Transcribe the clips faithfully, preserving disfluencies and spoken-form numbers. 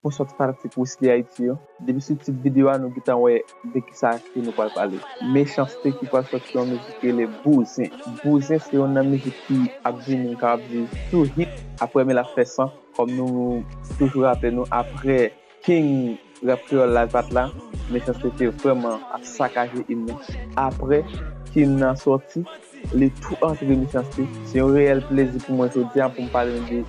Bonswa tout fanatik Wesley Haïti yo. Depi sou tit videyo a, nou gentan wè de kisa ke nou pral pale. Mechanste ki pral sòti yon mizik ki rele Bouzen. Bouzen se youn nan mizik ki ap vini, m kapab di, tou hit apre Mil ap fè san. Kòm nou toujou raple nou, apre King rap kreyòl la pat la, Mechanste te vrèman ap sakaje im nan. Apre King nan sòti, li tou antre Mechanste. Se yon reyèl plezi pou mwen jodi a pou m pale nou de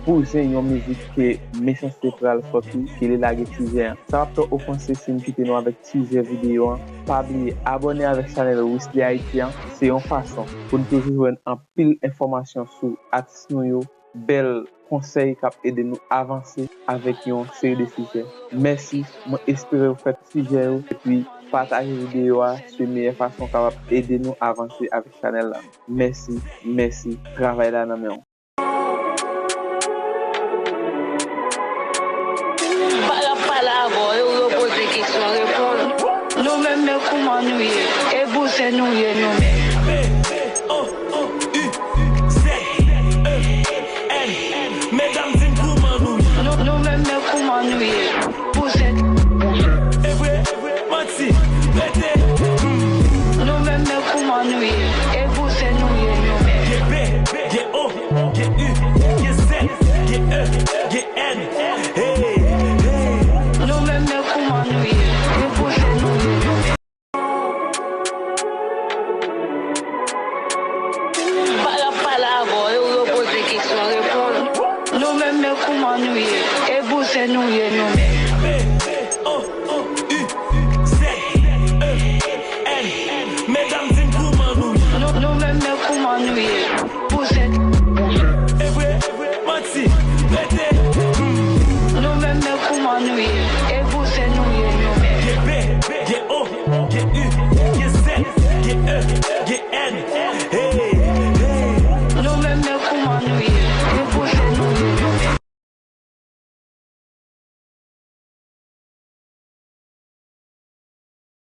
Bouzen, yon mizik ke Mechanste pral sòti, ke li lage tizè an. Sa p ap twò ofanse si m kite nou avèk tizè videyo an. Pa bliye abòne avèk chanèl Wesley Haïti an. Se yon fason pou n toujou jwenn anpil enfòmasyon sou atis nou yo, bèl konsèy k ap ede nou avanse avèk yon seri de sijè. Mèsi, mwen espere w fè tizè yo, epi pataje videyo a, se meyè fason w kapab ede nou avanse avèk chanèl la. Mèsi, mèsi, travay la nan men w. Pale ap pale avè w, yo poze kesyon, reponn. Nou menm, men kouman nou ye? E Bouzen nou ye nou menm? Medam, di m kouman nou ye? Nou, nou menm, men kouman nou ye? Bouzen. E vre, manti, rete. Nou menm, men kouman nou ye? E Bouzen nou ye nou menm? Gen B, gen O, gen U, gen Z, gen E, gen N. Hey, hey. Nou menm, men kouman nou ye? E Bouzen nou ye nou menm? Pale ap pale avè w, yo poze kesyon, reponn. Nou menm, men kouman nou ye? E Bouzen nou ye nou menm? B, O, U, Z, E, N. Medam, di m kouman nou ye? Nou, nou menm, men kouman nou ye? Bouzen. E vre, manti, rete. Nou menm, men kouman nou ye? E Bouzen nou